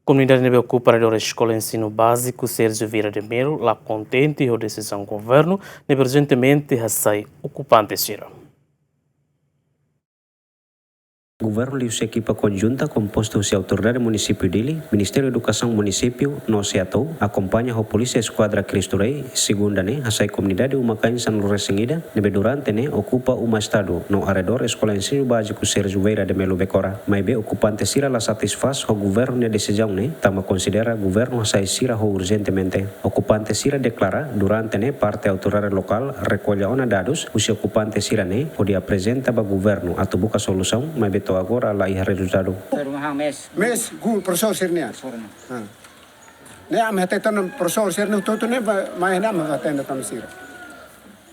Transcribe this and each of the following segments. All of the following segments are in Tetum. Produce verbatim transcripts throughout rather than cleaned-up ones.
Komunidade ne'ebé okupa arredór Eskola Ensinu Báziku Sérgio Vieira de Melo la kontente ho desizaun governu ne'ebé urjentemente hasai okupante sira. Governu liuhusi ekipa konjunta kompostu husi Autoridade Munisípiu Dili, Ministériu Edukasaun Munisípiu no SEATOU, akompaña ho Polísia Eskuadra Cristo Rei, segunda ne'e, hasai komunidade uma-kain sanulu-resin-ida ne'ebé durante ne'e okupa uma estadu no arredór Eskola Ensinu Báziku Sérgio Vieira de Melo Becora. Maibé okupante sira la satisfás ho governu nia desizaun ne'e, tanba konsidera governu hasai sira ho urjentemente. Okupante sira deklara, durante ne'e parte autoridade lokál rekolla ona dadus husi okupante sira ne'e, hodi aprezenta ba governu atu buka solusaun, maibé to'o agora la iha rezultadu. Mes, gu, profesór sira-nian. Ah. Ne'e ami hateten profesór sira-ne'e hotu-hotu ne'e ba, mai ne'e ami hateten tan sira.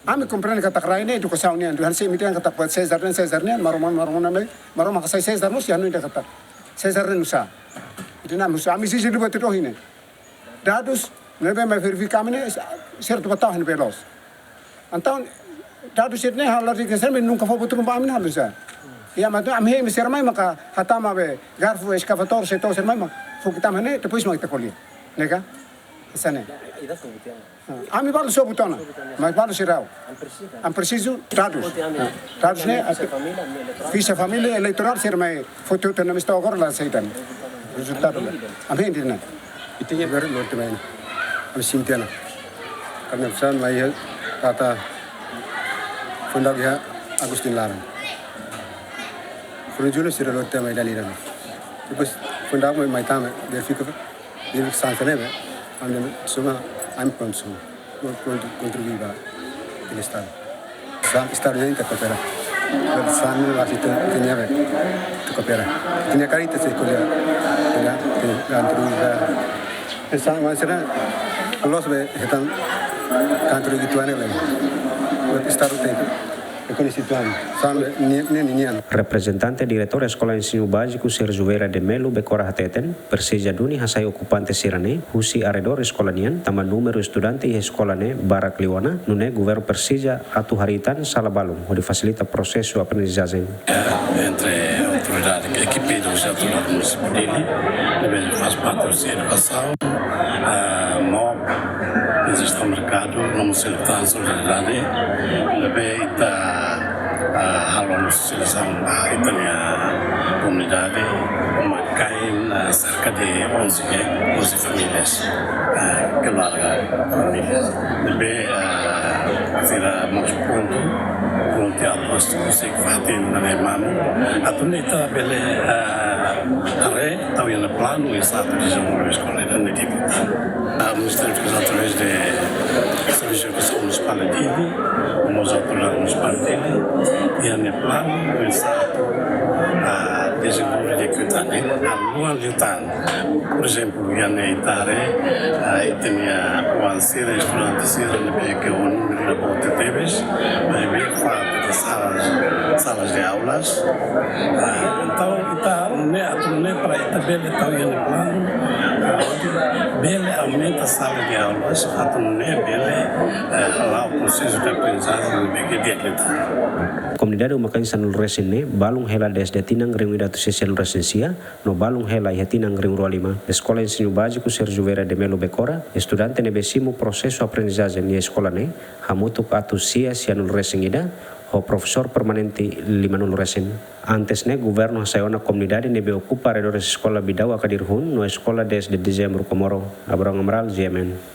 Ami komprende katak rai ne'e edukasaun nian, hanesan imi dehan katak buat César nian, César nian, Maromak, Maromak ne'e, Maromak hasai César no si anu ida katak César ne'e nusá. Ida-ne'e ami nusá, ami ezije liu ba to'o ohin ne'e. Dadus ne'ebé mai verifika ami ne'e, sertu ba tau ne'ebé loos. Entaun, dadus sira-ne'e halo di ke sira-ne'e nunka fó buat ruma ba ami ne'e halo sá. Iha mak ami hein sira mai maka hatama be garfu, eskavadór, setor sira mai mak fó kita mai ne'e, depois mak ita ko'alia. Ne'e ka? Hanesan ne'e. Ah, ami balu sobu tiha ona, mas balu seidauk. Ami presiza dadus. Ah, dadus ne'e, fixa família eleitorál sira mai fó tiha ona, mas to'o agora la sei tan rezultadu la. Ami hein ida-ne'e. Ita-nia ber lor temain. Ami simu tiha ona. Karena pesan mai iha tata fundau iha Agustin Laran. Funu Julio sira lor temain dali dan. Depois fundau mai, mai tama, verifika. Verifika sansa ne'e, ami suma, ami prontu suma. Prontu kontribui ba estadu. Sa, estadu ne'e ita koopera. Sa ne'e la sita tiña be, ita koopera. Tiña karita se ko'alia, ko'alia, tiña, tiña, tiña. Esa maksudnya, los be, hetan, kantor gitu ane lagi. Buat estadu tem, ekonomi situ ane, sa ne'e, ne'e, ne'e, ne'e. Reprezentante Diretór Eskola Ensinu Báziku Sérgio Vieira de Melo Becora hateten, presiza duni hasai okupante sira-ne'e husi arredór eskola nian, tanba númeru estudante iha eskola ne'e barak liu ona, nune'e governu presiza atu harii tan sala balun hodi fasilita prosesu aprendizajen. Entre autoridade, ekipa dos autoridades municipais dele, ne'ebé faz parte do edukasaun, ah, mo, existe merkadu, no município tan solidariedade, ne'ebé ita, ah, halo selesaun ba ita-nia komunidade, uma-kain, ah, serka de onze, eh, onze famílias, ah, keluarga, famílias. Ne'ebé, ah, sira mós prontu, prontu atu husik fatin ne'e manu. Atu nune'e ita bele, ah, haree, tau iha planu, exetu dezenvolve eskola ida-ne'e di'ak liután. Ah, Ministériu Edukasaun através de Servisu Edukasaun Munisipál de Dili, mós autoridade munisipál de Dili, iha planu, exetu, ah, dezenvolve di'ak liután, ne'e, ah, luan liután. Por ezemplu, iha ne'e ita haree, ah, ita-nia oan sira, estudante sira, ne'ebé ke ho númeru ida boot tebes, maibé falta de salas, salas de aulas. Ah, entaun, ita nune'e, atu nune'e para ita bele tau iha planu, ah, bele aumenta sala de aulas, atu nune'e bele, eh, hala'o prosesu de aprendizajen ne'ebé ke di'ak liután. Komunidade uma-kain sanulu-resin ne'e balun hela dezde tinan rihun ida atus sia sianulu-resin-sia, no balun hela iha tinan rihun rua lima. Eskola Ensinu Báziku Sérgio Vieira de Melo Becora, estudante ne'ebé simu prosesu aprendizajen iha eskola ne'e, hamutuk atus sia sianulu-resin-ida, ho profesór permanente limanulu-resin. Antes ne'e, governu hasai ona komunidade ne'ebé okupa arredores eskola Bidau Akadir Hun, no eskola dezde Dezembru Comoro. Abrão Amaral, G M N.